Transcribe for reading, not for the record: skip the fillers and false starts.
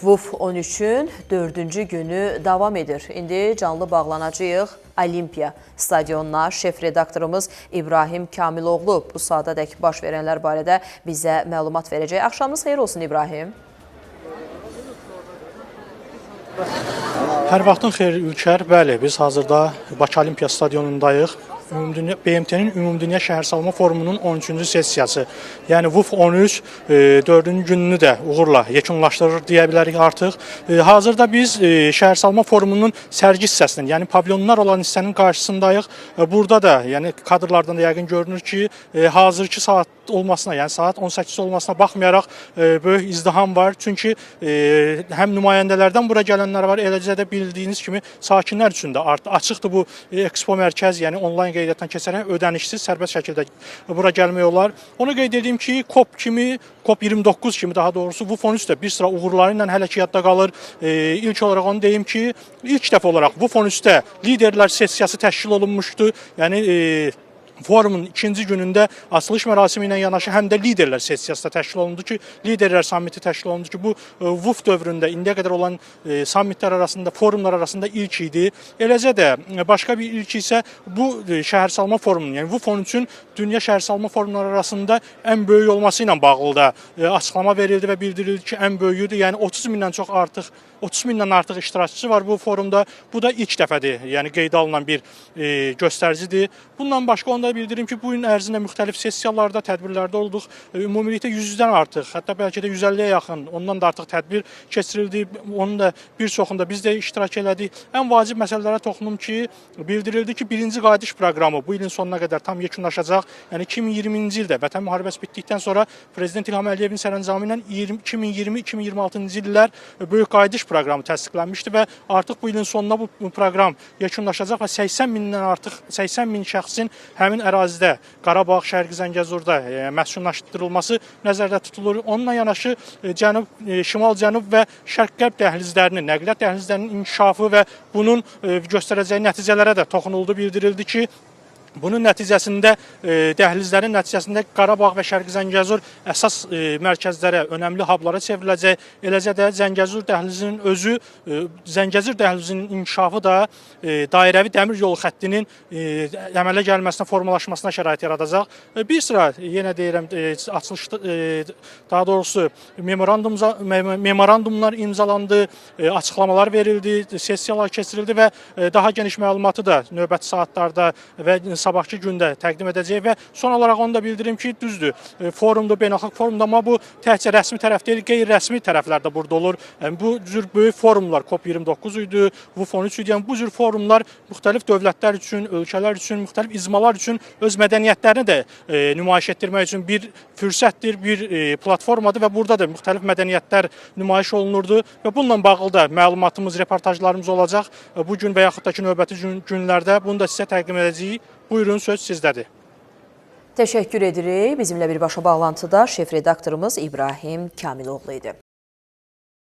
VUF 13-ün dördüncü günü davam edir. İndi canlı bağlanacağıq Olimpiya stadionuna. Şef redaktorumuz İbrahim Kamiloğlu bu saatadək baş verənlər barədə bizə məlumat verəcək. Axşamınız xeyir olsun İbrahim. Hər vaxtın xeyir Ülker. Bəli, biz hazırda Bakı Olimpiya stadionundayıq. BMT-nin Ümumdünya Şəhərsalma Forumunun 13-cü sessiyası. Yəni VUF 13 dördüncü gününü də uğurla yekunlaşdırır deyə bilərik artıq. Hazırda biz Şəhərsalma Forumunun sərgi hissəsinin, yəni pavilyonlar olan hissənin qarşısındayıq. Burada da, yəni kadrlardan da yəqin görünür ki, hazırki saat olmasına, yəni saat 18 olmasına baxmayaraq böyük izdiham var. Çünki həm nümayəndələrdən bura gələnlər var, eləcə də bildiyiniz kimi sakinlər üçün də artıq açıqdır bu ekspo mərkəz, yəni onlayn qeydiyyatdan keçərək ödənişsiz, sərbəst şəkildə bura gəlmək olar. Onu qeyd edeyim ki, COP kimi, COP29 kimi daha doğrusu VUF 13 də bir sıra uğurları ilə hələ ki yadda qalır. İlk olaraq onu deyim ki, ilk dəfə olaraq VUF 13-də liderlər sessiyası təşkil olunmuşdu. Yəni forumun ikinci günündə açılış mərasimi ilə yanaşı həm də liderlər sessiyası da təşkil olundu ki, liderlər sammiti təşkil olundu ki, bu VUF dövründə indiyə qədər olan sammitlər arasında, forumlar arasında ilk idi. Eləcə də başqa bir ilk isə bu şəhərsalma forumunun, yəni VUF 13-ün dünya şəhərsalma forumları arasında ən böyük olması ilə bağlı da açıqlama verildi və bildirildi ki, ən böyüyüdür. Yəni 30 mindən çox artıq 30 mindən artıq iştirakçı var bu forumda. Bu da ilk dəfədir. Yəni qeydə alınan bir göstəricidir. Bundan başqa onu da bildirim ki, bu gün ərzində müxtəlif sessiyalarda, tədbirlərdə olduq. Ümumilikdə 100-dən artıq, hətta bəlkə də 150-yə yaxın, ondan da artıq tədbir keçirildi. Onun da bir çoxunda biz də iştirak elədik. Ən vacib məsələlərə toxunum ki, bildirildi ki, birinci qayıdış proqramı bu ilin sonuna qədər tam yekunlaşacaq. Yəni 2020-ci ildə Vətən müharibəsi bitdikdən sonra Prezident İlham Əliyevin sərəncamı ilə 2020-2026-cı illər böyük qayıdış proqramı təsdiqlənmişdi və artıq bu ilin sonuna bu proqram yekunlaşacaq və 80 mindən artıq 80 min şəxsin həmin ərazidə Qarabağ, Şərqi Zəngəzurda məskunlaşdırılması nəzərdə tutulur. Onunla yanaşı cənub, şimal-cənub və şərq-qərb dəhlizlərinin, nəqliyyat dəhlizlərinin inkişafı və bunun göstərəcəyi nəticələrə də toxunuldu. Bildirildi ki, bunun nəticəsində, dəhlizlərin nəticəsində Qarabağ və Şərqi Zəngəzur əsas mərkəzlərə, önəmli hublara çevriləcək. Eləcə də Zəngəzur dəhlizinin özü, Zəngəzur dəhlizinin inkişafı da dairəvi dəmir yolu xəttinin əmələ gəlməsinə, formalaşmasına şərait yaradacaq. Bir sıra, yenə deyirəm, açılışda, daha doğrusu memorandumlar imzalandı, açıqlamalar verildi, sessiyalar keçirildi və daha geniş məlumatı da növbəti saatlarda və sabahkı gündə təqdim edəcəyik və son olaraq onu da bildirim ki, düzdür, forumdur, beynəlxalq forumdur, amma bu təkcə rəsmi tərəf deyil, qeyri-rəsmi tərəflər də burada olur. Yəni, bu cür böyük forumlar COP29 idi, VUF 13 idi. Yəni, bu cür forumlar müxtəlif dövlətlər üçün, ölkələr üçün, müxtəlif icmalar üçün öz mədəniyyətlərini də nümayiş etdirmək üçün bir fürsətdir, bir platformadır və burada da müxtəlif mədəniyyətlər nümayiş olunurdu və bununla bağlı da məlumatımız, reportajlarımız olacaq. Bu gün və yaxud da ki, növbəti günlərdə bunu da sizə təqdim edəcəyik. Buyurun, söz sizdədir. Təşəkkür edirik. Bizimlə birbaşa bağlantıda şef redaktorumuz İbrahim Kamiloğlu idi.